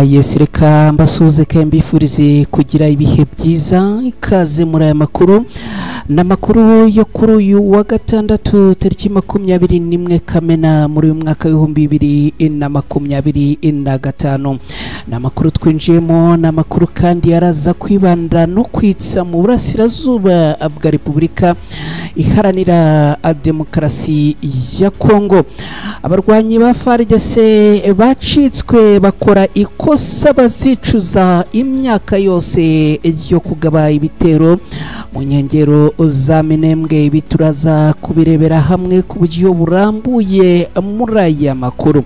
Yes, reka mbasuhuze kandi mbifurize kugira ibihe byiza. Ikaze muri aya makuru, ni amakuru yo kuri uyu wa gatandatu tariki 21 Kamena muri uyu mwaka 2025. Ni amakuru twinjiyemo, ni amakuru kandi yaraza kwibanda no kwitsa mu burasirazuba bwa Repubulika Iharanira Demokarasi ya Kongo. Abarwanyi ba FARDC bacitswe bakora ikosa bazicuza imyaka yose yo kugaba ibitero mu nkengero za Minembwe. Ibi turaza kubirebera hamwe ku buryo burambuye muri aya makuru.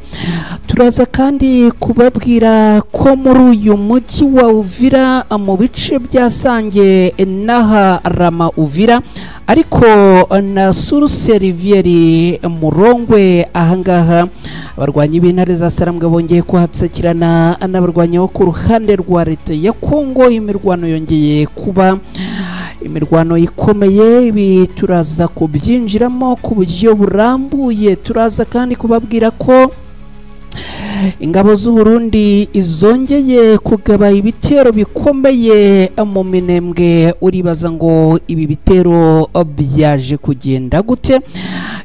Turaza kandi kubabwira ko muri uyu mujyi wa Uvira mu bice bya Sange n'aha Rama Uvira, ariko na Source Riviere Murongwe, ahangaha abarwanyi b'intare za Sarambwe bongeye kuhatsakirana n'abarwanyi bo ku ruhande rwa leta ya Kongo. Imirwano yongeye kuba imirwano ikomeye, ibi turaza kubyinjiramo ku buryo burambuye. Turaza kandi kubabwira ko ingabo z'u Burundi izongeye kugaba ibitero bikomeye mu Minembwe. Uribaza ngo ibi bitero byaje kugenda gute?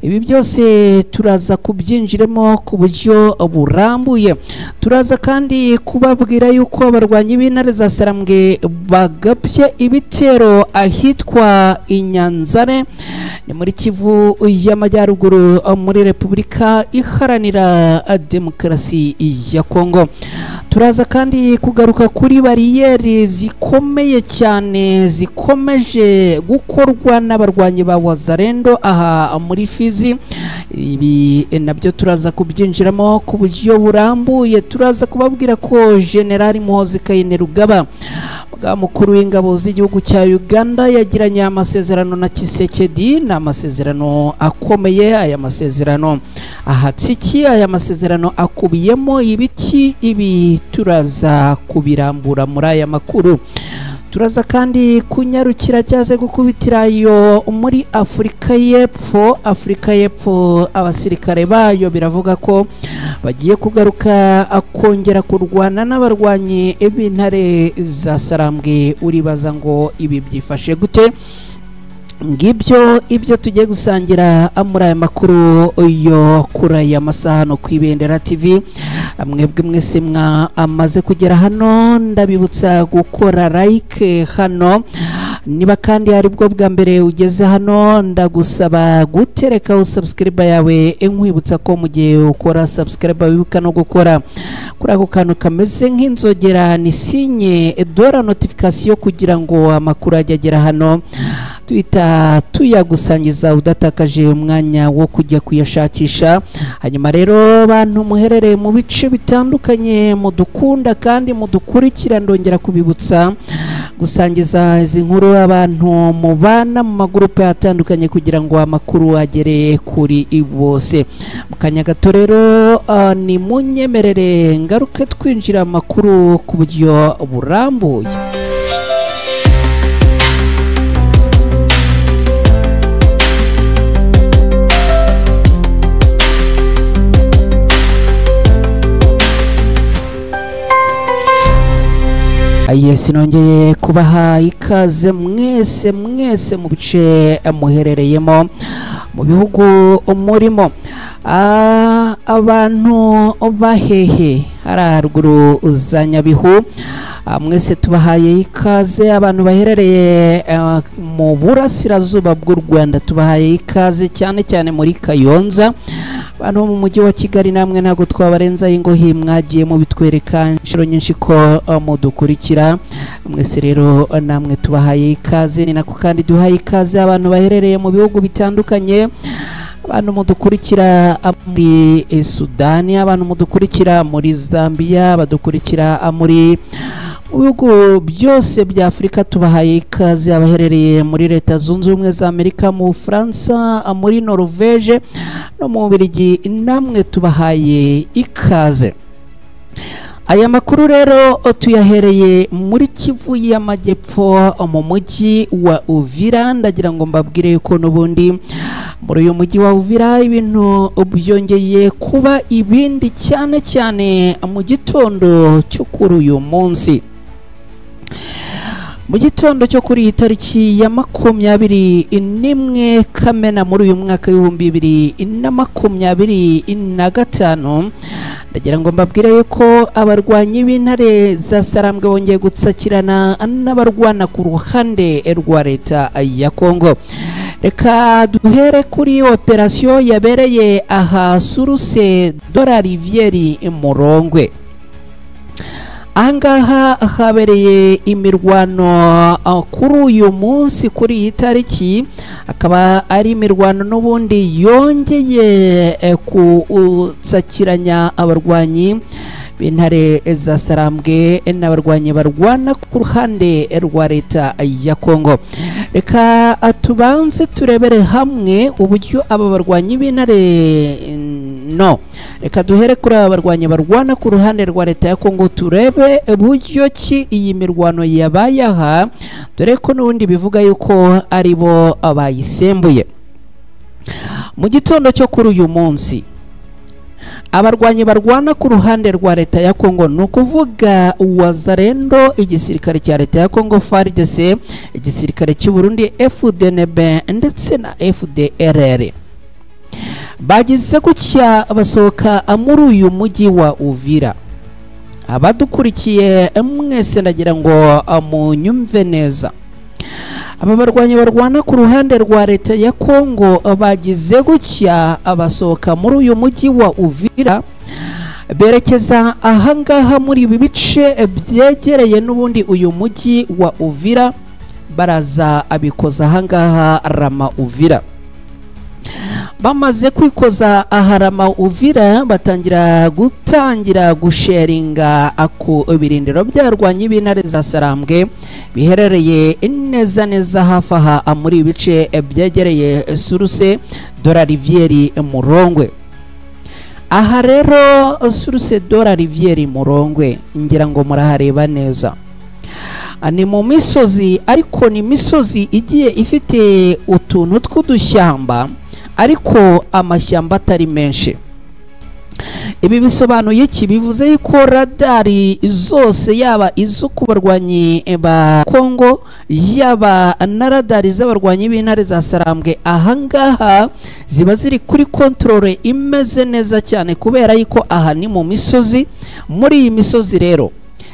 Ibi byose turaza kubyinjiremo ku buryo burambuye. Turaza kandi kubabwira yuko abarwanyi b'intare za Sarambwe bagabye ibitero ahitwa Inyanzare, ni muri Kivu y'Amajyaruguru muri Repubulika Iharanira Demokarasi ya Kongo. Turaza kandi kugaruka kuri bariyeri zikomeye cyane zikomeje gukorwa n'abarwanyi ba Wazalendo aha muri Fizi. Ibi nabyo turaza kubyinjiramo ku buryo burambuye. Turaza kubabwira ko General Muhoozi Kainerugaba, mukuru w'ingabo z'igihugu cya Uganda, yagiranye amasezerano na Tshisekedi. Ni amasezerano akomeye. Aya masezerano ahatsiki, aya masezerano akubiyemo ibiki? Ibi turaza kubirambura muri aya makuru. Turaza kandi kunyarukira cyaze gukubitira yo muri Afurika y'Epfo. Afurika y'Epfo abasirikare bayo biravuga ko bagiye kugaruka akongera kurwana n'abarwanyi b'intare za Sarambwe. Uribaza ngo ibi byifashe gute? Ngibyo ibyo tugiye gusangira muri aya makuru yo kuri aya masaha no ku Ibendera TV. Mwebwe mwese mwamaze kugera hano, ndabibutsa gukora like hano. Niba kandi ari bwo bwa mbere ugeze hano, ndagusaba gutereka subscribe yawe. Nkwibutsa ko mu gihe ukora subscribe wibuka no gukora kuri ako kantu kameze nk'inzogera, ni sinye dora notification, kugira ngo amakuru ajye agera hano tuhita tuyagusangiza udatakaje umwanya wo kujya kuyashakisha. Hanyuma rero bantu muherereye mu bice bitandukanye mudukunda kandi mudukurikira, ndongera kubibutsa gusangiza izi nkuru abantu mubana mu magurupe atandukanye kugira ngo amakuru agere kuri bose. Mu kanya gato rero ni munyemerere ngaruke twinjira amakuru ku buryo burambuye. Yes, nongeye kubaha ikaze mwese mwese mu bice muherereyemo mu bihugu murimo. Abantu bahehe hari haruguru za Nyabihu, mwese tubahaye ikaze. Abantu baherereye mu burasirazuba bw'u Rwanda tubahaye ikaze, cyane cyane muri Kayonza. Abantu mu mujyi wa Kigali namwe ntabwo twabarenza ingohi, mwagiye mubitwereka inshuro nyinshi ko mudukurikira. Mwese rero namwe tubahaye ikaze. Ni nako kandi duhaye ikaze abantu baherereye mu bihugu bitandukanye, abantu mudukurikira muri Sudani, abantu mudukurikira muri Zambia, badukurikira muri bihugu byose bya Afurika tubahaye ikaze. Abaherereye muri Leta Zunze Ubumwe za Amerika, mu Bufaransa, muri Norvege no mu Bubiligi, namwe tubahaye ikaze. Aya makuru rero tuyahereye muri Kivu y'Amajyepfo mu mujyi wa Uvira. Ndagira ngo mbabwire yuko n'ubundi Muri uyu mujyi wa Uvira ibintu byongeye kuba ibindi cyane cyane mu gitondo cyo kuri uyu munsi. Mu gitondo cyo kuri iyi tariki ya 21 Kamena muri uyu mwaka 2025, ndagira ngo mbabwire yuko abarwanyi b'intare za Sarambwe bongeye gutsakirana n'abarwana ku ruhande rwa leta ya Kongo. Reka duhere kuri operasiyo yabereye aha Source de la Rivière Murongwe. Ahangaha habereye imirwano kuri uyu munsi, kuri iyi tariki, akaba ari imirwano n'ubundi yongeye gutsakiranya abarwanyi b'intare za Sarambwe n'abarwanyi barwana ku ruhande rwa leta ya Kongo. Reka tubanze turebere hamwe uburyo aba barwanyi b'intare no reka duhere kuri aba barwanyi barwana ku ruhande rwa leta ya Kongo, turebe uburyo ki iyi mirwano yabaye aha, dore ko n'ubundi bivuga yuko ari bo abayisembuye. Mu gitondo cyo kuri uyu munsi, abarwanyi barwana ku ruhande rwa leta ya Kongo, ni ukuvuga Wazalendo, igisirikare cya leta ya Kongo FARDC, igisirikare cy'u Burundi FDNB ndetse na FDLR, bagize gutya basohoka muri uyu mujyi wa Uvira. Abadukurikiye mwese ndagira ngo munyumve neza. Aba barwanyi barwana ku ruhande rwa leta ya Kongo bagize gutya abasohoka muri uyu mujyi wa Uvira berekeza ahangaha muri ibi bice byegereye n'ubundi uyu mujyi wa Uvira, baraza abikoza ahangaha Rama Uvira. Bamaze kwikoza aharama Uvira, batangira gutangira gusharinga ku birindiro byarwanyi b'intare za Sarambwe biherereye neza neza hafi aha muri ibice byegereye Source de la Rivière Murongwe. Aha rero Source de la Rivière Murongwe ngira ngo murahareba neza, ni mu misozi, ariko ni misozi igiye ifite utuntu tw'udushyamba, ariko amashyamba atari menshi. Ibi bisobanuye iki? Bivuze ko radari zose, yaba izo ku barwanyi ba Kongo, yaba na radari z'abarwanyi b'intare za Sarambwe, ahangaha ziba ziri kuri control imeze neza cyane, kubera yuko aha ni mu misozi. Muri iyi misozi rero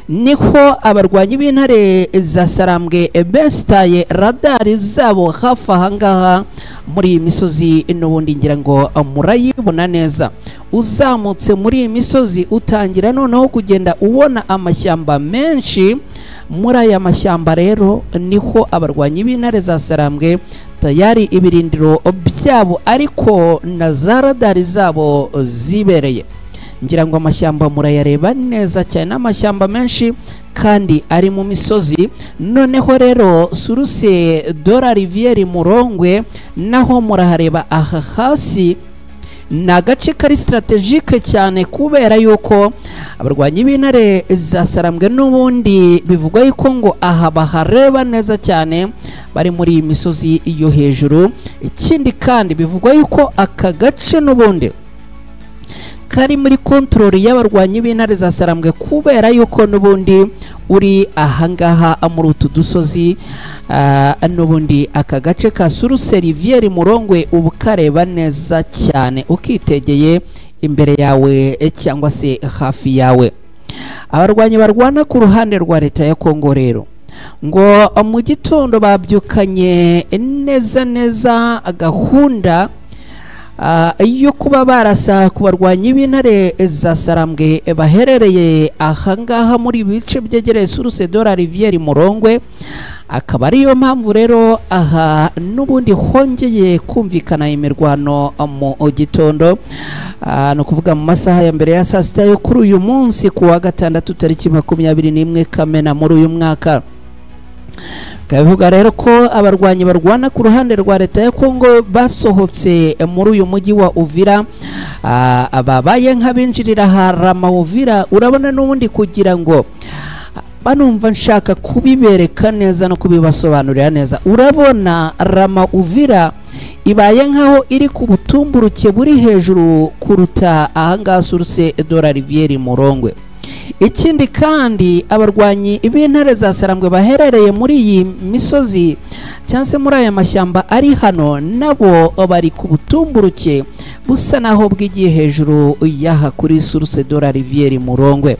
niho abarwanyi b'intare za Sarambwe besitaye radari zabo hafi ahangaha muri iyi misozi, n'ubundi ngira ngo murayibona neza. Uzamutse muri iyi misozi utangira noneho kugenda ubona amashyamba menshi. Muri aya mashyamba rero niho abarwanyi b'intare za Sarambwe tayari ibirindiro byabo, ariko na za radari zabo zibereye. Ngira ngo amashyamba murayareba neza cyane, amashyamba menshi kandi ari mu misozi. Noneho rero Source de la Rivière Murongwe naho murahareba aha hasi, ni agace kari strategique cyane, kubera yuko abarwanyi b'intare za Sarambwe n'ubundi bivugwa yuko ngo aha bahareba neza cyane, bari muri iyi misozi yo hejuru. Ikindi kandi bivugwa yuko aka gace n'ubundi kari muri control y'abarwanyi b'intare za Sarambwe, kubera yuko n'ubundi uri ahangaha muri utu dusozi. N'ubundi aka gace ka Source Rivière Murongwe ubukareba neza cyane ukitegeye imbere yawe cyangwa se hafi yawe. Abarwanyi barwana ku ruhande rwa leta ya Kongo rero ngo mu gitondo babyukanye neza neza gahunda yo kuba barasa ku barwanyi b'intare za Sarambwe baherereye ahangaha muri bice byegereye Source de la Rivière Murongwe. Akaba ariyo mpamvu rero aha n'ubundi hongeye kumvikana imirwano mu gitondo, no kuvuga mu masaha ya mbere ya saa sita yo kuri uyu munsi ku wa gatandatu tariki 21 Kamena muri uyu mwaka. Kabivuga rero ko abarwanyi barwana ku ruhande rwa leta ya Kongo basohotse muri uyu mujyi wa Uvira, ababaye nk'abinjirira harama Uvira. Urabona n'ubundi kugira ngo banumva nshaka kubibereka neza no kubibasobanurira neza, urabona Rama Uvira ibaye nkaho iri ku butumburuke buri hejuru kuruta ahangaha Source de la Rivière Murongwe. Ikindi kandi abarwanyi b'intare za Sarambwe baherereye muri iyi misozi cyangwa se muri aya mashyamba ari hano nabo bari ku butumburuke busa naho bwigiye hejuru yaha kuri Source de la Rivière Murongwe.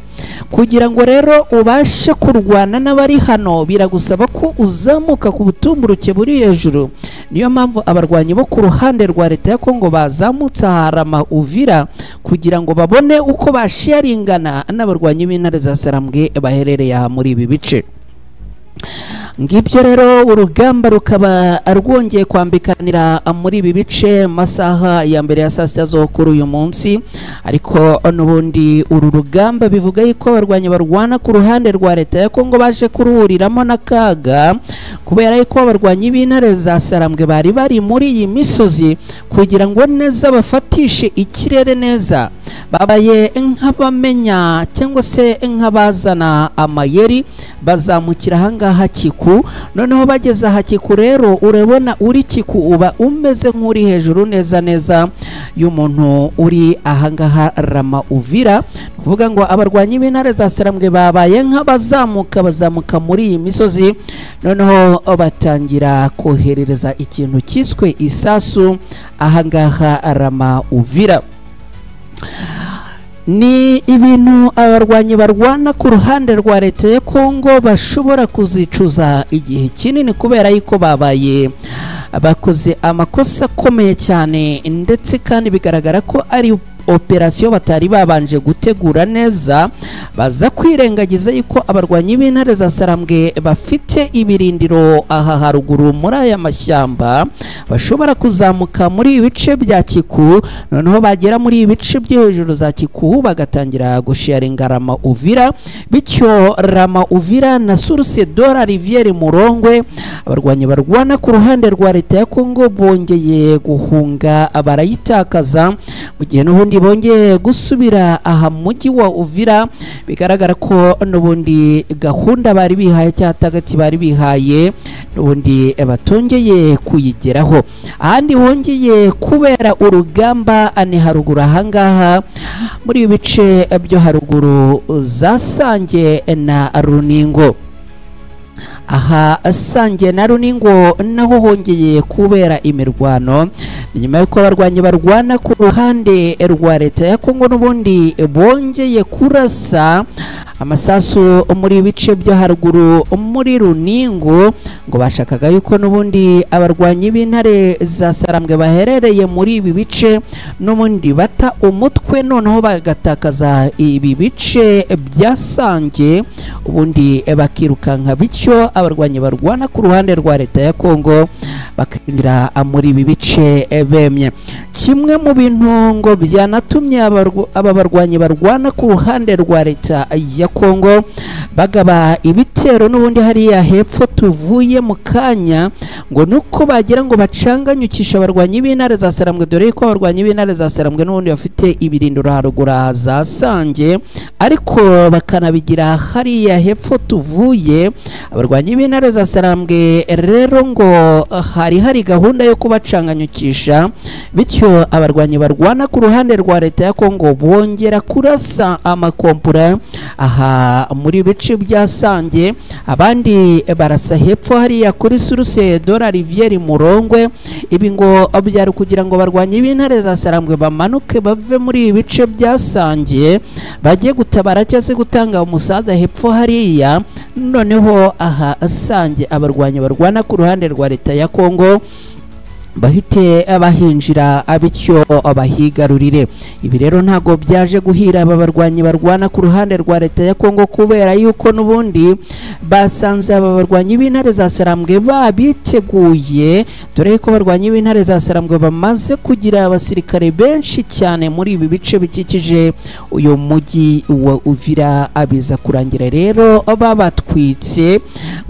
Kugira ngo rero ubashe kurwana n'abari hano biragusaba ko uzamuka ku butumburuke buri hejuru. Niyo mpamvu abarwanyi bo ku ruhande rwa leta ya Kongo bazamutse Harama Uvira kugira ngo babone uko basharingana n'abarwanyi b'intare za Sarambwe baherereye aha muri ibi bice. Ngibyo rero urugamba rukaba rwongeye kwambikanira muri ibi bice masaha ya mbere ya saa sita zo kuri uyu munsi. Ariko n'ubundi uru rugamba bivuga yuko abarwanyi barwana ku ruhande rwa leta ya Kongo baje kuruhuriramo n'akaga, kubera yuko abarwanyi b'intare za Sarambwe bari bari muri iyi misozi kugira ngo neza bafatishe ikirere neza, babaye nk'abamenya cyangwa se nk'abazana amayeri bazamukira ahangaha Kiku. Noneho bageze aha Kiku rero urabona uri Kiku uba umeze nk'uri hejuru neza neza y'umuntu uri ahangaha Rama Uvira. Kuvuga ngo abarwanyi b'intare za Sarambwe babaye nk'abazamuka bazamuka muri iyi misozi, noneho batangira koherereza ikintu cyiswe isasu ahangaha Rama Uvira. Ni ibintu abarwanyi barwana ku ruhande rwa leta ya Kongo bashobora kuzicuza igihe kinini, kubera yuko babaye bakoze amakosa akomeye cyane, ndetse kandi bigaragara ko ari operasiyo batari babanje gutegura neza, baza kwirengagiza yuko abarwanyi b'intare za Sarambwe bafite ibirindiro aha haruguru muri aya mashyamba, bashobora kuzamuka muri ibice bya Kiku, noneho bagera muri ibice byo hejuru za Kiku bagatangira gusharinga Rama Uvira. Bityo Rama Uvira na Source de la Rivière Murongwe, abarwanyi barwana ku ruhande rwa leta ya Kongo bongeye guhunga barayitakaza, mu gihe n'ubundi bongeye gusubira aha mujyi wa Uvira. Bigaragara ko n'ubundi gahunda bari bihaye cyangwa tagati bari bihaye n'ubundi batongeye kuyigeraho. Ahandi hongeye kubera urugamba ni haruguru ahangaha muri ibice byo haruguru za Sange na Runingo. Aha Sange na Runingo naho hongeye kubera imirwano nyuma y'uko abarwanyi barwana ku ruhande rwa leta ya Kongo n'ubundi bongeye kurasa amasasu muri ibice byo haruguru muri Runingo, ngo bashakaga yuko n'ubundi abarwanyi b'intare za Sarambwe baherereye muri ibi bice n'ubundi bata umutwe, noneho bagatakaza ibi bice bya Sange ubundi bakirukanka, bityo abarwanyi barwana ku ruhande rwa leta ya Kongo bakinjira muri ibi bice bemye. Kimwe mu bintu ngo byanatumye aba barwanyi barwana ku ruhande rwa leta ya Kongo bagaba ibitero n'ubundi hariya hepfo tuvuye mu kanya, ngo nuko bagira ngo bacanganyukisha abarwanyi b'intare za Sarambwe, dore ko abarwanyi b'intare za Sarambwe n'ubundi bafite ibirindiro haruguru za Sange, ariko bakanabigira hariya hepfo tuvuye. Abarwanyi b'intare za Sarambwe rero ngo hari gahunda yo kubacanganyukisha, bityo abarwanyi barwana ku ruhande rwa leta ya Kongo bongera kurasa amakompura aha muri bice bya Sange, abandi barasa hepfo hariya kuri Source de la Rivière Murongwe. Ibi ngo byari kugira ngo barwanye b'intare za Sarambwe bamanuke bave muri ibice bya Sange bajye gutabara cyangwa se gutanga umusaza hepfo hariya, noneho aha Sange abarwanyi barwana ku ruhande rwa leta ya Kongo bahite abahinjira bityo abahigarurire. Ibi rero ntago byaje guhira aba barwanyi barwana ku ruhande rwa leta ya Kongo, kubera yuko n'ubundi basanze aba barwanyi b'intare za Sarambwe babiteguye, dore ko barwanyi b'intare za Sarambwe bamaze kugira abasirikare benshi cyane muri ibi bice bikikije uyu mujyi wa Uvira. Abiza kurangira rero babatwitse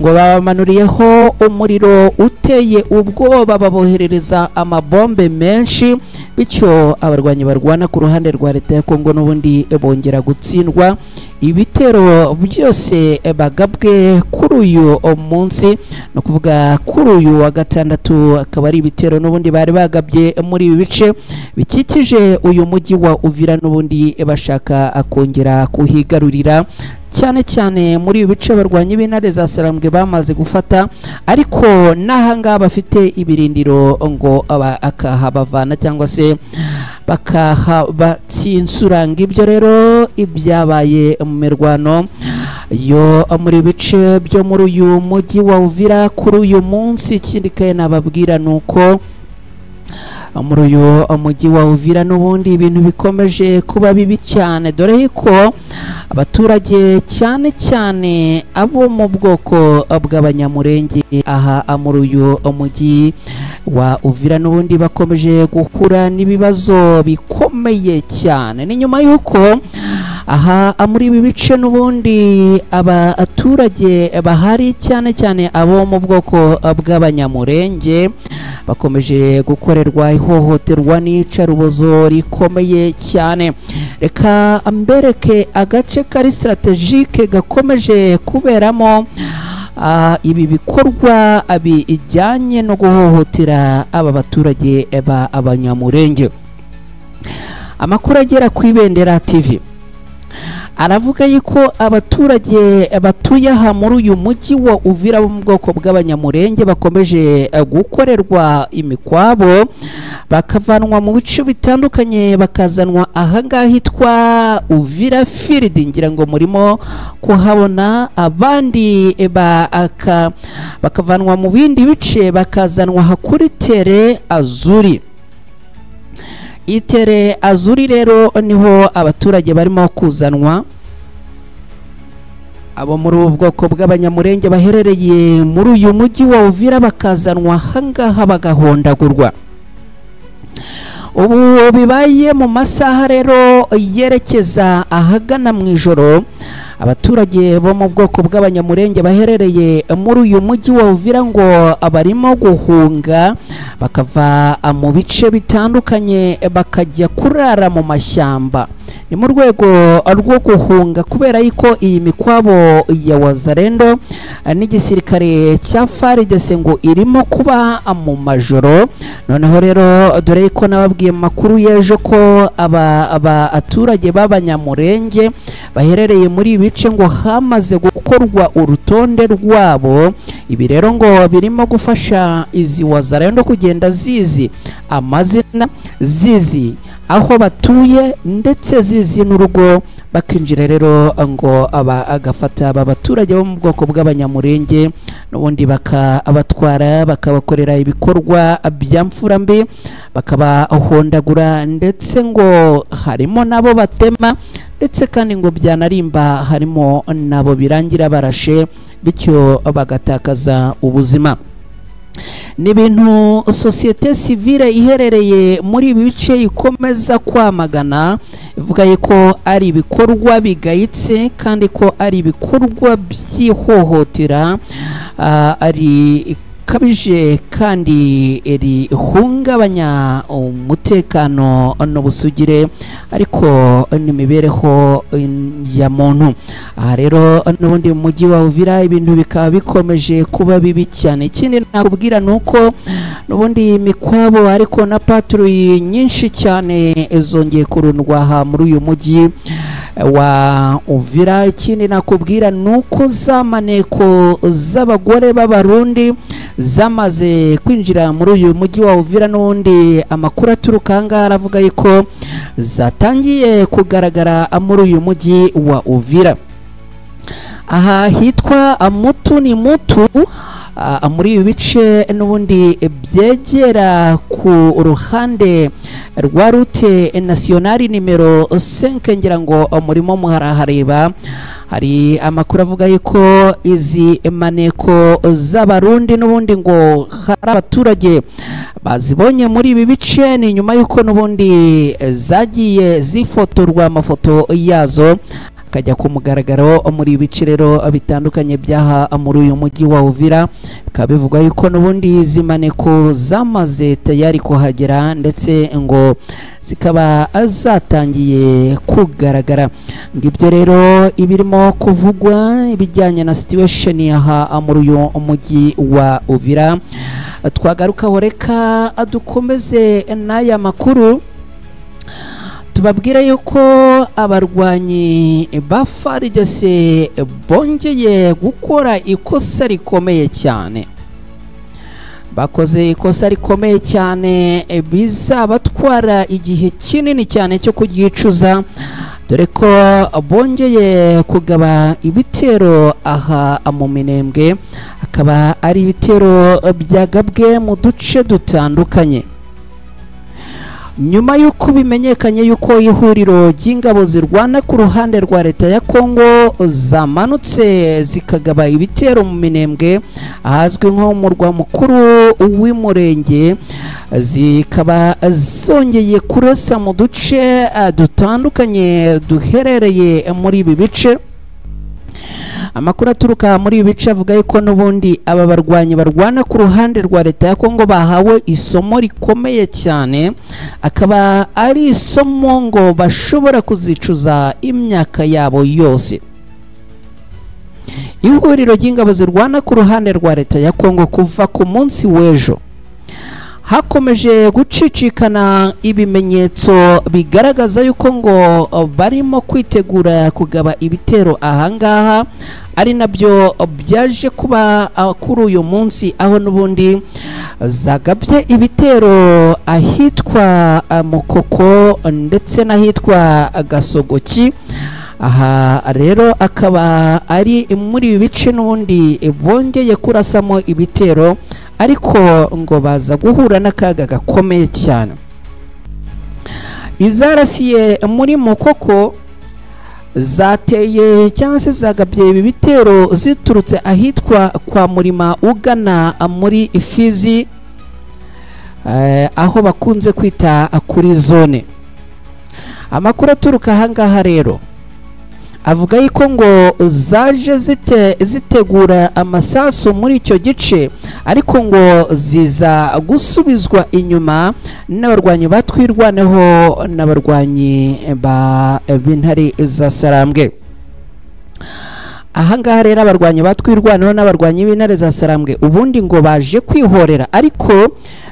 ngo babamanuriyeho umuriro uteye ubwoba, baboherereza amabombe menshi, Bityo abarwanyi barwana ku ruhande rwa leta ya Kongo n'ubundi bongera gutsindwa ibitero byose bagabwe kuri uyu munsi, no kuvuga kuri uyu wa gatandatu, akaba ari ibitero n'ubundi bari bagabye muri ibi bice bikikije uyu mujyi wa Uvira, n'ubundi bashaka kongera kuhigarurira, cyane cyane muri ibi bice barwanya ibintare za Sarambwe bamaze gufata, ariko n'ahangaha bafite ibirindiro ngo akahabavana cyangwa se bakahabatsinsura. Ngibyo rero ibyabaye mu mirwano yo muri bice byo muri uyu mujyi wa Uvira kuri uyu munsi. Ikindi kandi nababwira nuko muri uyu mujyi wa Uvira n'ubundi ibintu bikomeje kuba bibi cyane, dore ko abaturage cyane cyane abo mu bwoko bw'Abanyamurenge aha muri uyu mujyi wa Uvira n'ubundi bakomeje guhura n'ibibazo bikomeye cyane. Ni nyuma y'uko aha muri ibi bice n'ubundi abaturage bahari cyane cyane abo mu bwoko bw'Abanyamurenge bakomeje gukorerwa ihohoterwa n'iyicarubozo rikomeye cyane. Reka mbereke agace kari strategique gakomeje kuberamo ibi bikorwa bijyanye no guhohotera aba baturage ba Abanyamurenge. Amakuru agera ku Ibendera TV aravuga yuko abaturage batuye aha muri uyu mujyi wa Uvira bo mu bwoko bw'Abanyamurenge bakomeje gukorerwa imikwabo, bakavanwa mu bice bitandukanye bakazanwa ahangaha hitwa Uvira Field. Ngira ngo murimo kuhabona, abandi bakavanwa mu bindi bice bakazanwa kuri Tere Azuri. Itere Azuri rero niho abaturage barimo kuzanwa, abo muri ubu bwoko bw'Abanyamurenge baherereye muri uyu mujyi wa Uvira bakazanwa ahangaha bagahondagurwa. Ubu bibaye mu masaha rero yerekeza ahagana mu ijoro, abaturage bo mu bwoko bw'Abanyamurenge baherereye muri uyu mujyi wa Uvira ngo barimo guhunga bakava mu bice bitandukanye bakajya kurara mu mashyamba. Ni mu rwego rwo guhunga kubera yuko iyi mikwabo ya Wazalendo n'igisirikare cya FARDC ngo irimo kuba mu majoro. Noneho rero dore ko nababwiye makuru y'ejo ko abaturage b'Abanyamurenge baherereye muri bice ngo hamaze gukorwa urutonde rwabo. Ibi rero ngo birimo gufasha izi Wazalendo kugenda zizi amazina, zizi aho batuye ndetse zizi n'urugo, bakinjira rero ngo agafata aba baturage bo mu bwoko bw'Abanyamurenge n'ubundi bakabatwara bakabakorera ibikorwa bya mfura mbi, bakabahondagura ndetse ngo harimo nabo batema, ndetse kandi ngo byanarimba harimo nabo birangira barashe, bityo bagatakaza ubuzima. Ni ibintu sosiyete sivile iherereye muri ibi bice ikomeza kwamagana, ivuga ko ari ibikorwa bigayitse kandi ko ari ibikorwa by'ihohotera ari kabije kandi rihungabanya umutekano n'ubusugire ariko n'imibereho ya muntu. Aha rero n'ubundi mu mujyi wa Uvira ibintu bikaba bikomeje kuba bibi cyane. Ikindi nakubwira nuko n'ubundi mikwabo ariko na patrouille nyinshi cyane zongeye kurundwa aha muri uyu mujyi wa Uvira. Ikindi nakubwira nuko zamaneko z'abagore b'Abarundi zamaze kwinjira muri uyu mujyi wa Uvira, n'ubundi amakuru aturuka ahangaha aravuga yuko zatangiye kugaragara muri uyu mujyi wa Uvira. Aha hitwa Mutu ni Mutu, muri ibi bice n'ubundi byegera ku ruhande rwa route nationale nimero 5, ngira ngo murimo muharahareba. Hari amakuru avuga yuko izi maneko z'Abarundi n'ubundi ngo hari abaturage bazibonye muri ibi bice, ni nyuma yuko n'ubundi zagiye zifotorwa amafoto yazo. Kajya ku mugaragaro muri ibice rero bitandukanye byaha muri uyu mujyi wa Uvira. Bikaba bivugwa yuko n'ubundi izi maneko zamaze tayari kuhagera, ndetse ngo zikaba zatangiye kugaragara. Ngibyo rero ibirimo kuvugwa ibijyanye na situation aha muri uyu mujyi wa Uvira. Twagarukaho, reka dukomeze n'aya makuru, tubabwire yuko abarwanyi ba FARDC bongeye gukora ikosa rikomeye cyane. Bakoze ikosa rikomeye cyane bizabatwara igihe kinini cyane cyo kuryicuza, dore ko bongeye kugaba ibitero aha mu Minembwe, akaba ari ibitero byagabwe mu duce dutandukanye. Nyuma y'uko bimenyekanye yuko ihuriro ry'ingabo zirwana ku ruhande rwa leta ya Kongo zamanutse zikagaba ibitero mu Minembwe ahazwi nko mu murwa mukuru w'Umurenge, zikaba zongeye kurasa mu duce dutandukanye duherereye muri ibi bice. Amakuru aturuka muri ibi bice avuga yuko n'ubundi aba barwanyi barwana ku ruhande rwa leta ya Kongo bahawe isomo rikomeye cyane, akaba ari isomo ngo bashobora kuzicuza imyaka yabo yose. Ihuriro ry'ingabo zirwana ku ruhande rwa leta ya Kongo kuva ku munsi w'ejo hakomeje gucicikana ibimenyetso bigaragaza yuko ngo barimo kwitegura kugaba ibitero ahangaha, ari nabyo byaje kuba kuri uyu munsi, aho n'ubundi zagabye ibitero ahitwa Mukoko ndetse n'ahitwa Gasogoki. Aha rero akaba ari muri ibi bice n'ubundi bongeye kurasamo ibitero, ariko ngo baza guhura n'akaga gakomeye cyane. Izarasiye muri Mukoko zateye cyangwa se zagabye ibi bitero ziturutse ahitwa kwa Murima ugana muri Fizi, aho bakunze kwita kuri zone. Amakuru aturuka ahangaha rero avuga yuko ngo zaje zitegura amasasu muri icyo gice, ariko ngo ziza gusubizwa inyuma n'abarwanyi batwirwaneho n'abarwanyi ba b'intare za Sarambwe. Ahangaha rero abarwanyi batwirwaneho n'abarwanyi b'intare za Sarambwe ubundi ngo baje kwihorera, ariko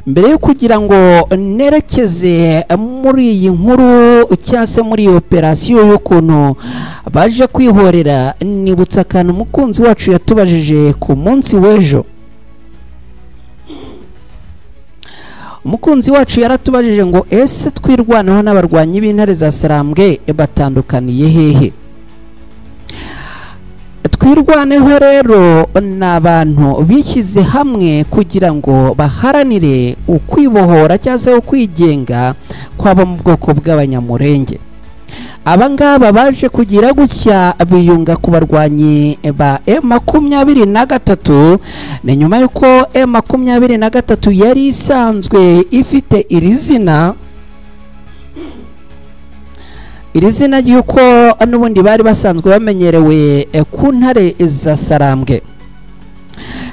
mbere yo kugira ngo nerekeze muri iyi nkuru cyangwa se muri iyi operasiyo y'ukuntu baje kwihorera, nibutsa akantu umukunzi wacu yatubajije ku munsi w'ejo. Umukunzi wacu yaratubajije ngo ese twirwaneho n'abarwanyi b'intare za Sarambwe batandukaniye hehe? Twirwaneho rero ni abantu bishyize hamwe kugira ngo baharanire ukwibohora cyangwa se ukwigenga kwabo mu bwoko bw'Abanyamurenge. Aba ngaba baje kugira gutya biyunga ku barwanyi ba M23. Ni nyuma y'uko M23 yari isanzwe ifite iri zina ry'uko n'ubundi bari basanzwe bamenyerewe ku ntare za Sarambwe.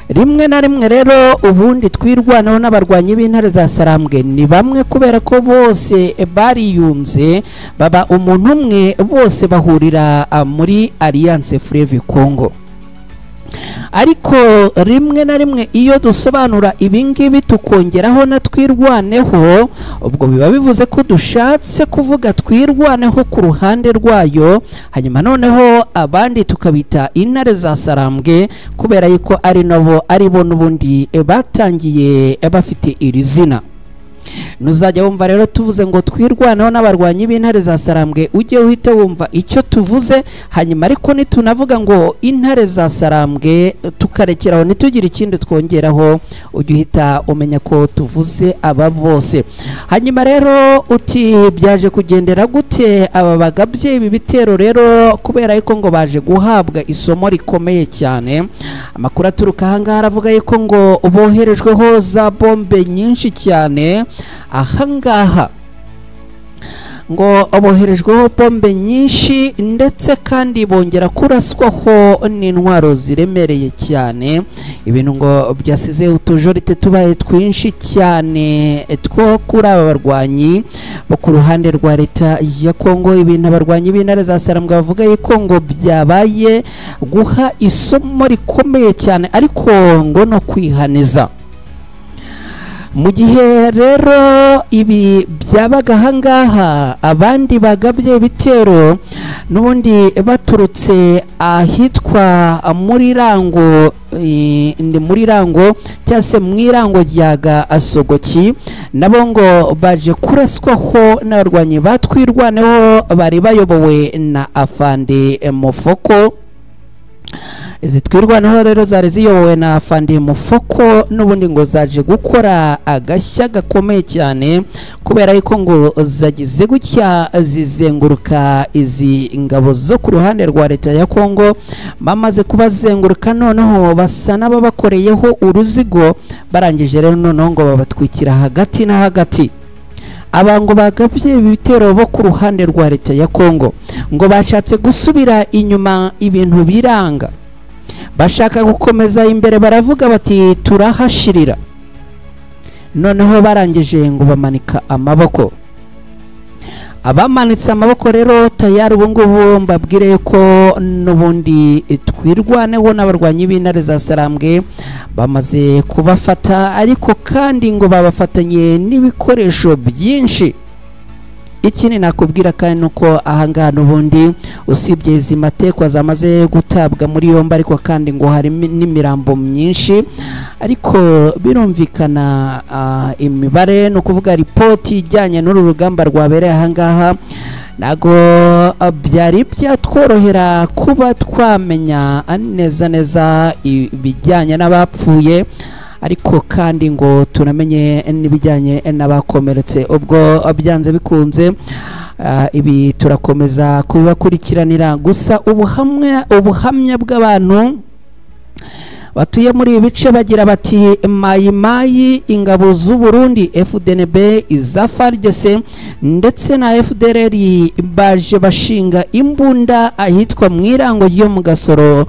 Rimwe na rimwe rero ubundi twirwanaho n'abarwanyi b'intare za Sarambwe ni bamwe, kubera ko bose bariyunze baba umuntu umwe, bose bahurira muri Alliance Fleuve Congo. Ariko rimwe na rimwe iyo dusobanura ibingibi tukongeraho na twirwaneho, ubwo biba bivuze ko dushatse kuvuga twirwaneho ku ruhande rwayo, hanyuma noneho abandi tukabita intare za Sarambwe kubera yuko ari nabo ari bo n'ubundi batangiye bafite iri zina. Nuzajya wumva rero tuvuze ngo twirwaneho n'abarwanyi b'intare za Sarambwe ujye uhita wumva icyo tuvuze, hanyuma ariko nitunavuga ngo intare za Sarambwe tukarekeraho ntitugire ikindi twongeraho, ujye uhita umenya ko tuvuze aba bose. Hanyuma rero uti byaje kugendera gute aba bagabye ibi bitero rero, kubera yuko ngo baje guhabwa isomo rikomeye cyane. Amakuru aturuka ahangaha aravuga yuko ngo boherejweho za bombe nyinshi cyane. Ahangaha Ngo boherejweho bombe nyinshi, ndetse kandi bongera kuraswaho n'intwaro ziremereye cyane, ibintu ngo byasize utujorite tubaye twinshi cyane two kuri aba barwanyi bo ku ruhande rwa leta ya Kongo. Ibintu abarwanyi b'intare za Sarambwe bavuga yuko ngo byabaye guha isomo rikomeye cyane, ariko ngo no kwihaniza. Mu gihe rero ibi byabaga ahangaha, abandi bagabye ibitero n'ubundi baturutse ahitwa muri Rango, ni muri Rango cyangwa se mu Irango rya Gasogoki, nabo ngo baje kuraswaho n'abarwanyi batwirwaneho bari bayobowe na Afande Mufoko. Izi twirwaneho rero zari ziyobowe na Afande Mufoko, n'ubundi ngo zaje gukora agashya gakomeye cyane, kubera yuko ngo zagize gutya zizenguruka izi ngabo zo ku ruhande rwa leta ya Kongo. Bamaze kubazenguruka noneho basa n'ababakoreyeho uruzigo, barangije rero noneho ngo babatwikira hagati na hagati. Aba ngo bagabye ibitero bo ku ruhande rwa leta ya Kongo ngo bashatse gusubira inyuma, ibintu biranga, bashaka gukomeza imbere baravuga bati turahashirira. Noneho barangije ngo bamanika amaboko. Abamanitse amaboko rero tayari ubu ngubu mbabwire ko n'ubundi twirwaneho n'abarwanyi b'intare za Sarambwe bamaze kubafata, ariko kandi ngo babafatanye n'ibikoresho byinshi. Ikindi nakubwira kandi nuko ahangaha n'ubundi usibye izi matekwa zamaze gutabwa muri yombi, ariko kandi ngo hari n'imirambo myinshi, ariko birumvikana imibare ni ukuvuga ripoti ijyanye n'uru rugamba rwabereye ahangaha ntago byari byatworohera kuba twamenya neza neza ibijyanye n'abapfuye, ariko kandi ngo tunamenye n'ibijyanye n'abakomeretse. Ubwo byanze bikunze ibi turakomeza kubibakurikiranira. Gusa ubuhamya bw'abantu batuye muri ibi bice bagira bati Mayi Mayi, ingabo z'u Burundi FDNB, iza FARDC ndetse na FDLR baje bashinga imbunda ahitwa mu Irango ryo mu Gasoro,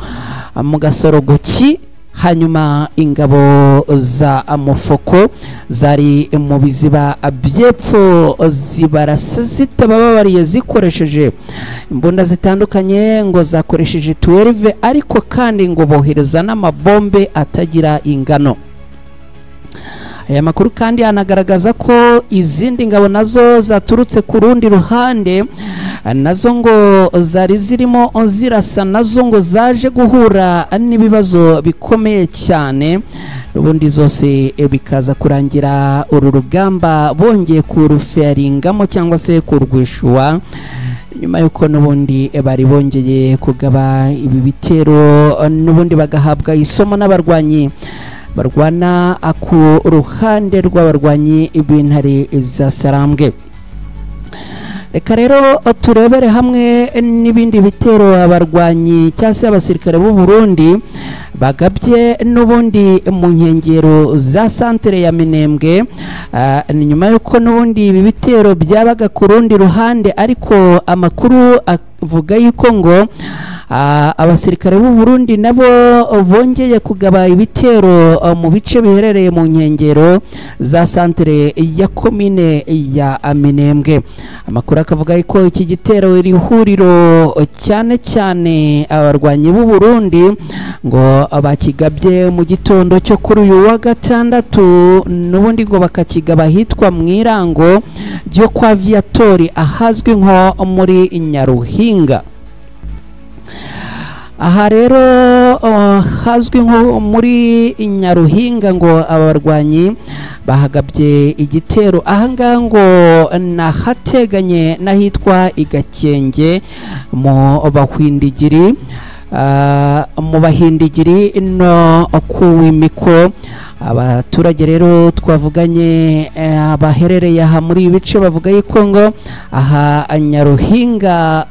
mu Gasorogoki. Hanyuma ingabo za Mufoko zari mu biziba by'epfo zibarasa zitabababariye, zikoresheje imbunda zitandukanye, ngo zakoresheje 12, ariko kandi ngo bohereza n'amabombe atagira ingano. Aya makuru kandi anagaragaza ko izindi ngabo nazo zaturutse ku rundi ruhande, nazo ngo zari zirimo zirasa, nazo ngo zaje guhura n'ibibazo bikomeye cyane, ubundi zose bikaza kurangira uru rugamba bongeye kuruferingamo cyangwa se kurwishuwa, nyuma yuko n'ubundi bari bongeye kugaba ibi bitero, n'ubundi bagahabwa isomo n'abarwanyi barwana ku ruhande rw'abarwanyi b'intare za Sarambwe. Reka rero turebere hamwe n'ibindi bitero abarwanyi cyangwa se abasirikare b'u Burundi bagabye n'ubundi mu nkengero za santere ya Minembwe, nyuma yuko n'ubundi ibi bitero byabaga ku rundi ruhande, ariko amakuru avuga yuko ngo abasirikare b'u Burundi nabo bongeye kugaba ibitero mu bice biherereye mu nkengero za santere ya komine ya Minembwe. Amakuru akavuga ko iki gitero iri huriro cyane cyane abarwanyi b'u Burundi ngo bakigabye mu gitondo cyo kuri uyu wa gatandatu, n'ubundi ngo bakakigaba hitwa mu Irango ryo kwa Viatori ahazwi nko muri Nyaruhinga. Aha rero hazwi nko muri Nyaruhinga ngo abarwanyi bahagabye igitero ahangaha ngo nahateganye n'ahitwa Igakenge mu Bahwindigiri, mu Bahindigiri no kuwimiko. Abaturage rero twavuganye abaherereye aha muri ibice bavuga yuko ngo aha Nyaruhinga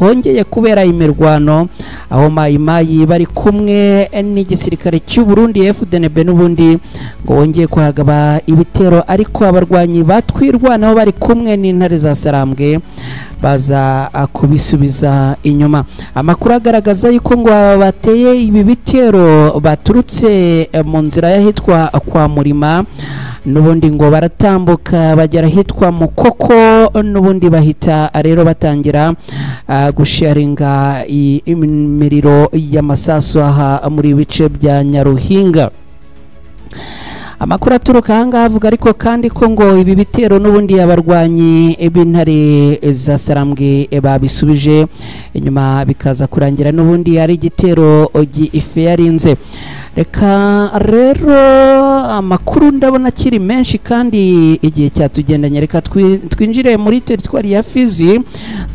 hongeye kubera imirwano, aho Mayimayi bari kumwe n'igisirikare cy'u Burundi FDNB n'ubundi ngo wongeye kuhagaba ibitero, ariko abarwanyi batwirwanaho bari kumwe n'intare za Sarambwe baza kubisubiza inyuma. Amakuru agaragaza yuko ngo bateye ibi bitero baturutse mu nzira y'ahitwa kwa Murima, n'ubundi ngo baratambuka bagera ahitwa Mukoko, n'ubundi bahita rero batangira gusharinga imiriro y'amasasu aha muri bice bya Nyaruhinga. Amakuru aturuka ahangaha avuga ariko kandi ko ngo ibi bitero n'ubundi abarwanyi b'intare za Sarambwe babisubije inyuma, bikaza kurangira n'ubundi ari igitero ife yarinze. Reka rero amakuru ndabona akiri menshi kandi igihe cyatugendanye, reka twinjire muri teritwari ya Fizi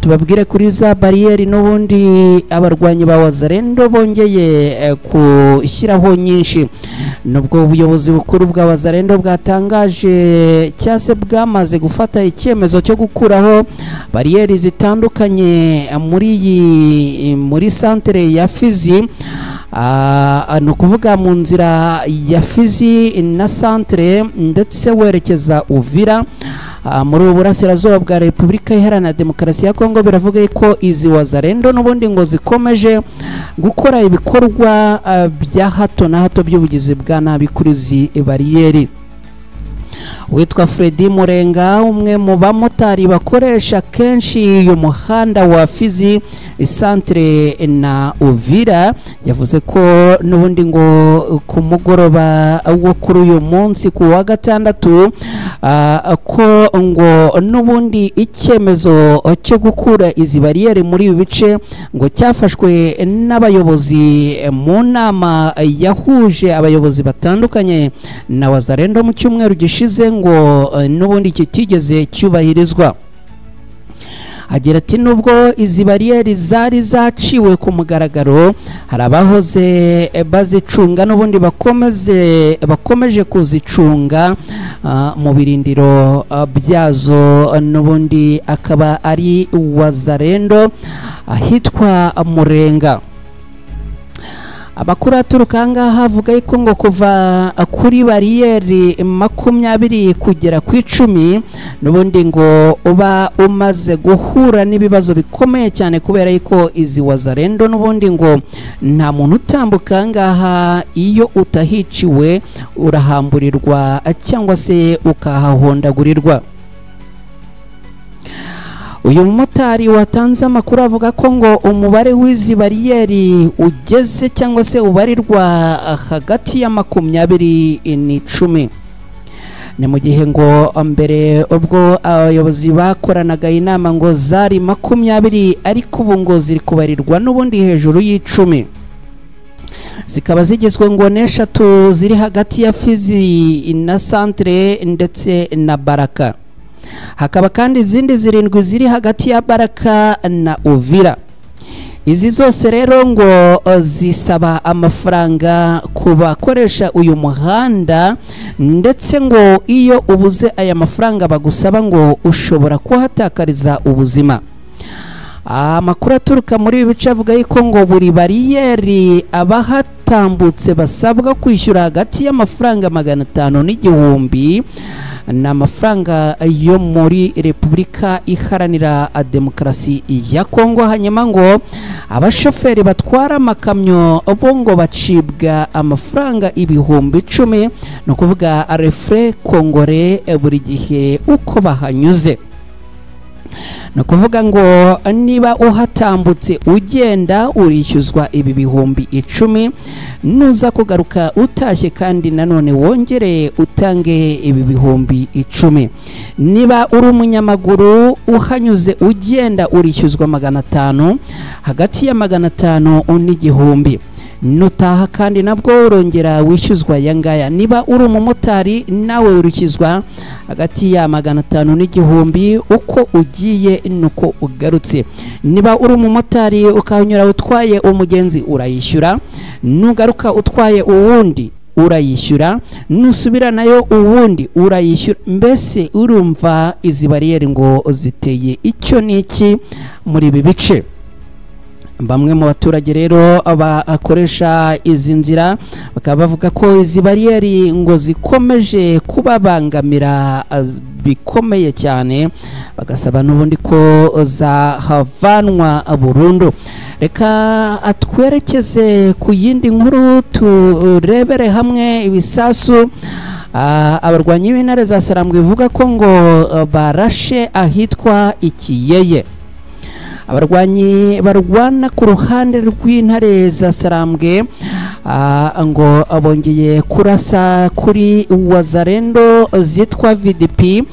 tubabwire kuri za bariyeri n'ubundi abarwanyi ba Wazalendo bongeye gushyiraho nyinshi. Nubwo ubuyobozi bukuru bwa Wazalendo bwatangaje cyase bwamaze gufata icyemezo cyo gukuraho bariyeri zitandukanye muri santere ya Fizi, ni ukuvuga mu nzira ya Fizi na santere ndetse werekeza Uvira muri uburasirazuba bwa Repubulika Iharanira Demokarasi ya Kongo, biravuga ko izi Wazalendo n'ubundi ngo zikomeje gukora ibikorwa bya hato na hato by'ubugizi bwa nabi kuri izi bariyeri. Witwa Fredy Murenga, umwe mu bamotari bakoresha kenshi uyu muhanda wa Fizi santere na Uvira, yavuze ko n'ubundi ngo ku mugoroba wo kuri uyu munsi ku wa gatandatu ko ngo n'ubundi icyemezo cyo gukura izi bariyeri muri ibi bice ngo cyafashwe n'abayobozi mu nama yahuje abayobozi batandukanye na Wazalendo mu cyumweru gishize, ngo n'ubundi kitigeze cyubahirizwa. Agira ati nubwo izi bariyeri zari zaciwe ku mugaragaro, hari abahoze bazicunga n'ubundi bakomeje kuzicunga mu birindiro byazo, n'ubundi akaba ari Wazalendo ahitwa Murenga. Amakuru aturuka ahangaha avuga yuko ngo kuva kuri bariyeri 20 kugera ku 10 n'ubundi ngo uba umaze guhura n'ibibazo bikomeye cyane, kubera yuko izi Wazalendo n'ubundi ngo nta muntu utambuka ahangaha, iyo utahiciwe urahamburirwa cyangwa se ukahahondagurirwa. Uyu mumotari watanze amakuru avuga ko ngo umubare w'izi bariyeri ugeze cyangwa se ubarirwa hagati ya 20 na 10. Ni mu gihe ngo mbere ubwo abayobozi bakoranaga inama ngo zari 20, ariko ubu ngo ziri kubarirwa n'ubundi hejuru y'10. Zikaba zigizwe ngo n'eshatu ziri hagati ya Fizi na santere ndetse na Baraka. Hakaba kandi izindi 7 ziri hagati ya Baraka na Uvira. Izi zose rero ngo zisaba amafaranga ku bakoresha uyu muhanda, ndetse ngo iyo ubuze aya mafaranga bagusaba ngo ushobora kuhatakariza ubuzima. Amakuru aturuka muri ibi bice avuga yuko ngo buri bariyeri abahatambutse basabwa kwishyura hagati y'amafaranga 500 n'igihumbi, ni amafaranga yo muri Repubulika Iharanira Demokarasi ya Kongo. Hanyuma ngo abashoferi batwara amakamyo bo ngo bacibwa amafaranga 10,000, ni ukuvuga refre kongore buri gihe uko bahanyuze. Ni ukuvuga ngo niba uhatambutse ugenda urishyuzwa ibi 10,000, nuza kugaruka utashye kandi nanone wongere utange ibi 10,000. Niba uri umunyamaguru uhanyuze ugenda urishyuzwa 500, hagati ya 500 n'igihumbi. Nutaha kandi nabwo urongera wishyuzwa yangaya. Niba uri umumotari nawe urukizwa hagati ya 500 n'igihumbi uko ugiye nuko ugarutse. Niba uri umumotari ukanyura utwaye umugenzi urayishyura, nugaruka utwaye uwundi urayishyura, nusubira nayo uwundi urayishyura. Mbese urumva izi bariyeri ngo ziteye icyo niki muri ibi bice. Bamwe mu baturage rero bakoresha izi nzira bakaba bavuga ko izi bariyeri ngo zikomeje kubabangamira bikomeye cyane, bagasaba n'ubundi ko zahavanwa burundu. Reka atwerekeze ku yindi nkuru, turebere hamwe ibisasu abarwanyi b'intare za Sarambwe ivuga ko ngo barashe ahitwa Ikiyeye. Abarwanyi barwana ku ruhande rw'intare za Sarambwe ngo bongeye kurasa kuri Wazalendo zitwa VDP,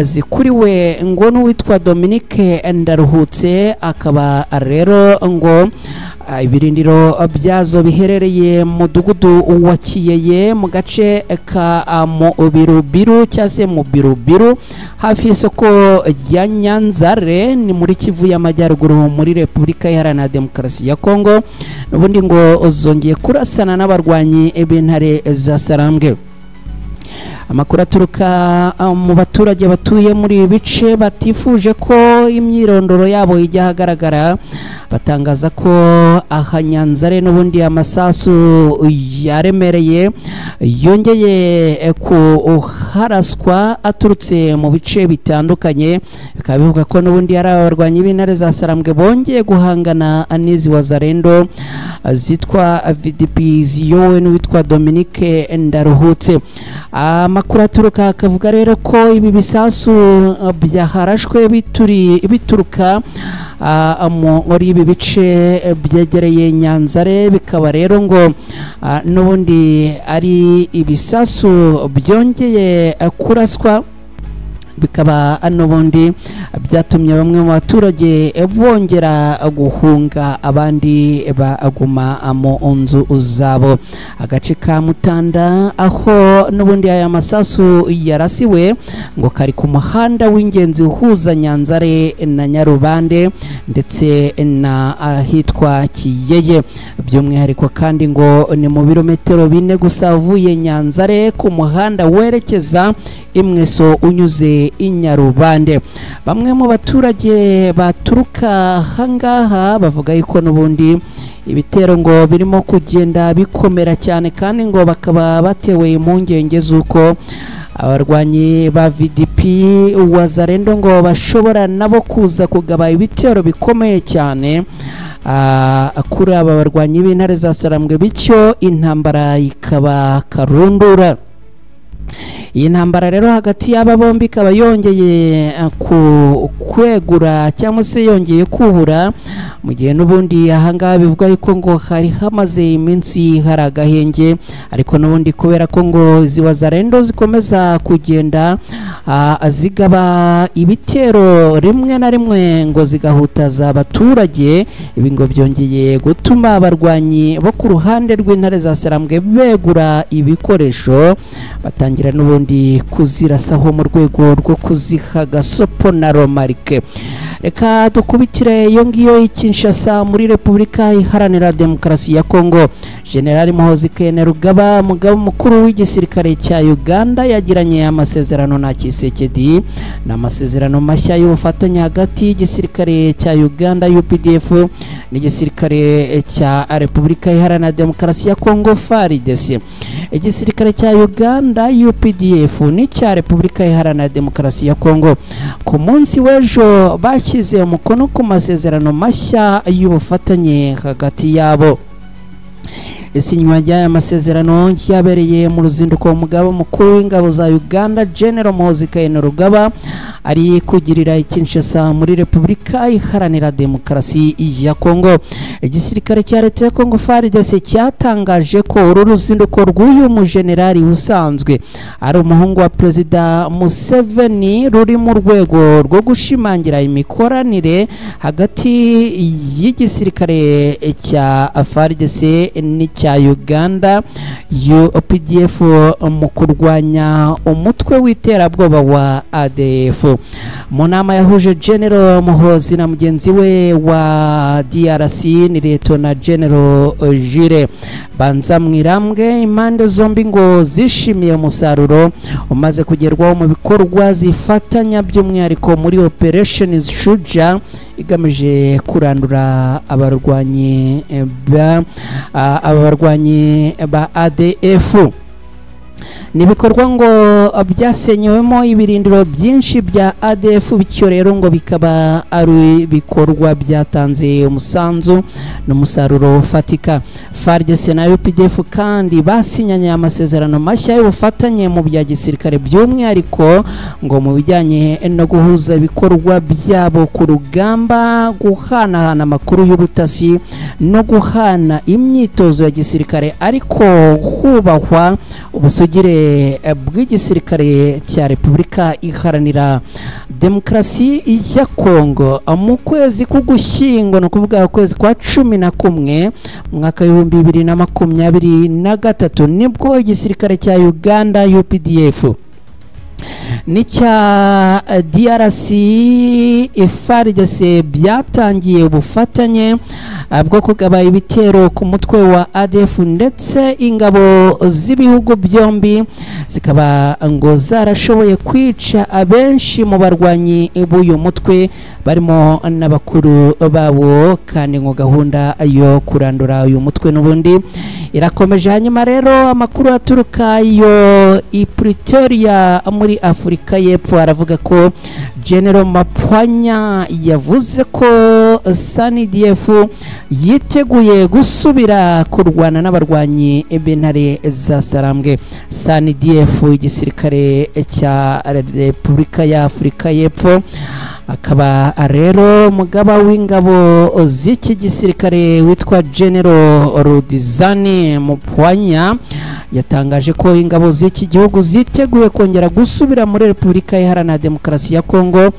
zikuriwe ngo n'uwitwa Dominique Ndaruhutse, akaba rero ngo ibirindiro byazo biherereye mu mudugudu wa Kiyeye mu gace ka Mubirubiru cyangwa se Mubirubiru hafi y'isoko rya Nyanzare, ni muri Kivu y'Amajyaruguru muri Repubulika Iharanira Demokarasi ya Kongo. N'ubundi ngo zongeye kurasana n'abarwanyi b'intare za Sarambwe. Amakuru aturuka mu baturage batuye muri ibi bice batifuje ko imyirondoro yabo ijya ahagaragara, batangaza ko aha Nyanzare n'ubundi amasasu yaremereye yongeye kuharaswa aturutse mu bice bitandukanye. Bikaba bivuga ko n'ubundi ari abarwanyi b'intare za Sarambwe bongeye guhangana n'izi Wazalendo zitwa VDP ziyowe n'uwitwa Dominique Ndaruhutse. Amakuru aturuka akavuga rero ko ibi bisasu byaharashwe bituruka muri ibi bice byegereye Nyanzare, bikaba rero ngo n'ubundi ari ibisasu byongeye kuraswa, bikaba n'ubundi byatumye bamwe mu baturage bongera guhunga, abandi baguma mu nzu zabo. Agace ka Mutanda aho n'ubundi aya masasu yarasiwe ngo kari ku muhanda w'ingenzi uhuza Nyanzare na Nyarubande ndetse na ahitwa Kiyeye. By'umwihariko kandi ngo ni mu birometero 4 gusa uvuye Nyanzare ku muhanda werekeza Imweso unyuze Inyarubande. Bamwe mu baturage baturuka ahangaha bavuga yuko n'ubundi ibitero ngo birimo kugenda bikomera cyane, kandi ngo bakaba batewe impungenge z'uko abarwanyi ba VDP Wazalendo ngo bashobora nabo kuza kugaba ibitero bikomeye cyane kuri aba barwanyi b'intare za Sarambwe, bityo intambara ikaba karundura. Iyi ntambara rero hagati y'aba bombi ikaba yongeye kwegura cyangwa se yongeye kubura, mu gihe n'ubundi ahangaha bivuga yuko ngo hari hamaze iminsi hari agahenge, ariko n'ubundi kubera ko ngo izi Wazalendo zikomeza kugenda zigaba ibitero rimwe na rimwe ngo zigahutaza abaturage, ibi ngo byongeye gutuma abarwanyi bo ku ruhande rw'intare za Sarambwe begura ibikoresho, batangira n'ubundi kuzirasaho mu rwego rwo kuziha gasopo na romarike. Reka dukubitire iyo ngiyo Kinshasa muri Repubulika Iharanira Demokarasi ya Kongo. General Muhoozi Kainerugaba, umugaba mukuru w'igisirikare cya Uganda, yagiranye amasezerano na Tshisekedi. Ni amasezerano mashya y'ubufatanye hagati y'igisirikare cya Uganda UPDF n'igisirikare cya Repubulika Iharanira Demokarasi ya Kongo FARDC. Igisirikare cya Uganda UPDF n'icya Repubulika Iharanira Demokarasi ya Kongo ku munsi w'ejo bashyize umukono ku masezerano mashya y'ubufatanye hagati yabo. Isinywa ry'aya masezerano ryabereye mu ruzinduko umugaba mukuru w'ingabo za Uganda General Muhoozi Kainerugaba ari kugirira Kinshasa muri Repubulika Iharanira Demokarasi ya Kongo. Igisirikare cya leta ya Kongo FARDC cyatangaje ko uru ruzinduko rw'uyu mujenerali usanzwe ari umuhungu wa Perezida Museveni ruri mu rwego rwo gushimangira imikoranire hagati y'igisirikare cya FARDC n'icya Uganda UPDF mu kurwanya umutwe w'iterabwoba wa ADF. Mu nama yahuje General Muhoozi na mugenzi we wa DRC ni Liyetona General Jules Banzamwirambwe, impande zombi ngo zishimiye umusaruro umaze kugerwaho mu bikorwa zifatanya, by'umwihariko muri Operation Shuja igamije kurandura abarwanyi ba ADF. Nibikorwa ngo byasenyewemo ibirindiro byinshi bya ADF, bityo rero ngo bikaba ari ibikorwa byatanze umusanzu n'umusaruro ufatika. FARDC na UPDF kandi basinyanye amasezerano mashya y'ubufatanye mu bya gisirikare, by'umwihariko ngo mu bijyanye no guhuza ibikorwa byabo ku rugamba, guhanahana amakuru y'ubutasi no guhana imyitozo ya gisirikare, ariko hubahwa ubusugire bw'igisirikare cya Repubulika Iharanira Demokarasi ya Kongo. Mu kwezi k'Ugushyingo, ni ukuvuga ukwezi kwa 11 mwaka 2023, nibwo igisirikare cya Uganda UPDF n'icya DRC FARDC byatangiye ubufatanye bwo kugaba ibitero ku mutwe wa ADF, ndetse ingabo z'ibihugu byombi zikaba ngo zarashoboye kwica abenshi mu barwanyi b'uyu mutwe barimo n'abakuru babo, kandi ngo gahunda yo kurandura uyu mutwe n'ubundi irakomeje. Hanyuma rero amakuru aturuka yo i Pretoria muri Afurika y'Epfo aravuga ko General Mapwanya yavuze ko SANDF yiteguye gusubira kurwana n'abarwanyi b'intare za Sarambwe. SANDF, igisirikare cya Repubulika ya Afurika y'Epfo, akaba rero mugaba w'ingabo z'iki gisirikare witwa General Rudizani Mupwanya yatangaje ko ingabo z'iki gihugu ziteguye kongera gusubira muri Repubulika Iharanira Demokarasi ya Kongo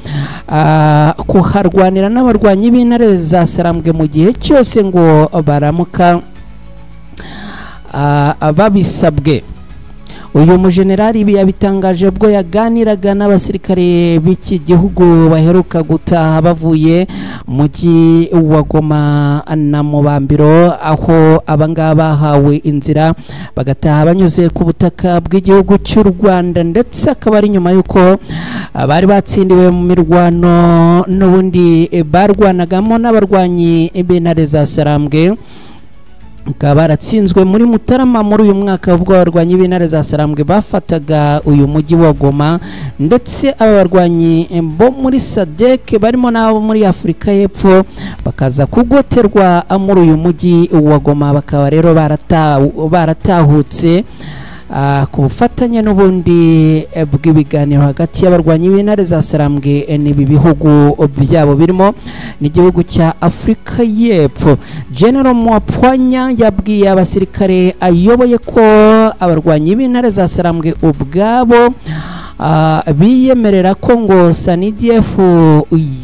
kuharwanira n'abarwanyi b'intare za Sarambwe mu gihe cyose ngo baramuka babisabwe. Uyu mujenerali ibi yabitangaje ubwo yaganiraga n'abasirikare b'iki gihugu baheruka gutaha bavuye mujyi wa Goma na Mubambiro, aho abangaba bahawe inzira bagataha banyuze ku butaka bw'igihugu cy'u Rwanda, ndetse akaba ari nyuma y'uko bari batsindiwe mu mirwano n'ubundi barwanagamo n'abarwanyi b'intare za Sarambwe. Bakaba baratsinzwe muri Mutarama muri uyu mwaka ubwo abarwanyi b'intare za Sarambwe bafataga uyu mujyi wa Goma, ndetse aba barwanyi bo muri SADC barimo n'abo muri Afurika y'Epfo bakaza kugoterwa muri uyu mujyi wa Goma, bakaba rero baratahutse ku bufatanye n'ubundi bw'ibiganiro hagati y'abarwanyi b'intare za Sarambwe n'ibi bihugu byabo birimo n'igihugu cya Afurika y'Epfo. General Mapwanya yabwiye abasirikare ayoboye ko abarwanyi b'intare za Sarambwe ubwabo biyemerera ko ngo SANDF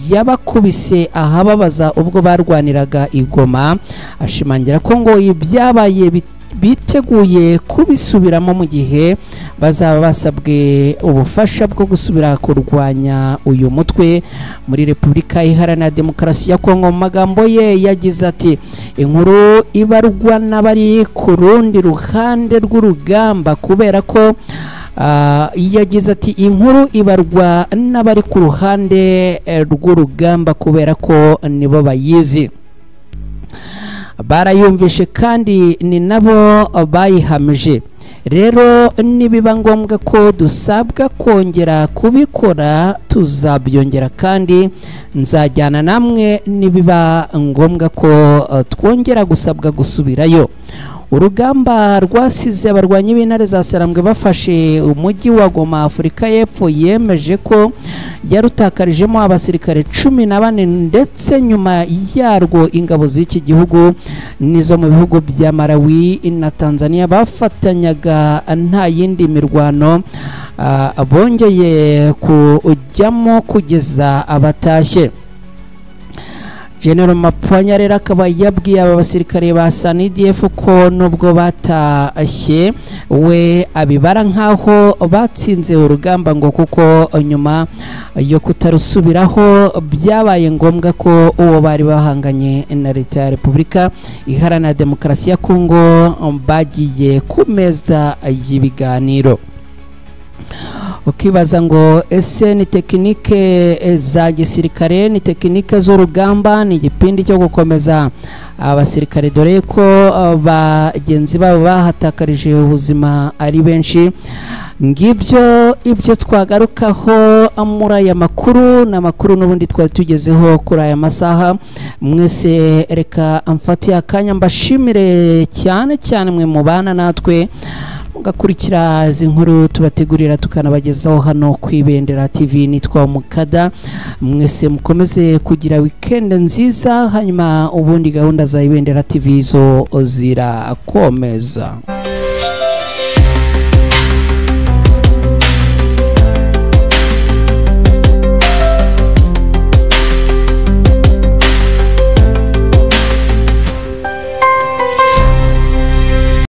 yabakubise ahababaza ubwo barwaniraga i Goma, ashimangira ko ngo ibyabaye biteguye kubisubiramo mu gihe bazaba basabwe ubufasha bwo gusubira kurwanya uyu mutwe muri Repubulika Iharanira Demokarasi ya Kongo. Mu magambo ye yagize ati: inkuru ibarwa n'abari ku rundi ruhande rw'urugamba, kubera ko yagize ati inkuru ibarwa n'abari ku ruhande rw'urugamba kubera ko nibo bayizi, barayumvishe kandi ni nabo bayihamije. Rero nibiba ngombwa ko dusabwa kongera kubikora tuzabyongera, kandi nzajyana namwe nibiba ngombwa ko twongera gusabwa gusubirayo. Urugamba rwasize abarwanyi b'intare za Sarambwe bafashe umujyi wa Goma, Afurika y'Epfo yemeje ko yarutakarijemo abasirikare 14, ndetse nyuma yarwo ingabo z'iki gihugu nizo mu bihugu bya Malawi na Tanzania bafatanyaga nta yindi mirwano bongeye kujyamo kugeza abatashye. General Mapwanya rero akaba yabwiye aba basirikare ba SANDF ko nubwo batashye we abibara nkaho batsinze urugamba, ngo kuko nyuma yo kutarusubiraho byabaye ngombwa ko uwo bari bahanganye na leta ya Repubulika Iharanira Demokarasi ya Kongo bagiye ku meza y'ibiganiro. Ukibaza ngo ese ni tekinike za gisirikare, ni tekinike z'urugamba, ni igipindi cyo gukomeza abasirikare, dore ko bagenzi babo bahatakarije ubuzima ari benshi. Ngibyo ibyo twagarukaho muri aya makuru, ni amakuru n'ubundi twari tugezeho kuri aya masaha. Mwese reka amfatiye akanya mbashimire cyane cyane mwe mubana natwe mugakurikira izi nkuru tubategurira tukanabagezaho hano ku Ibendera TV. Nitwa Mukada, mwese mukomeze kugira weekend nziza, hanyuma ubundi gahunda za Ibendera TV zo zirakomeza.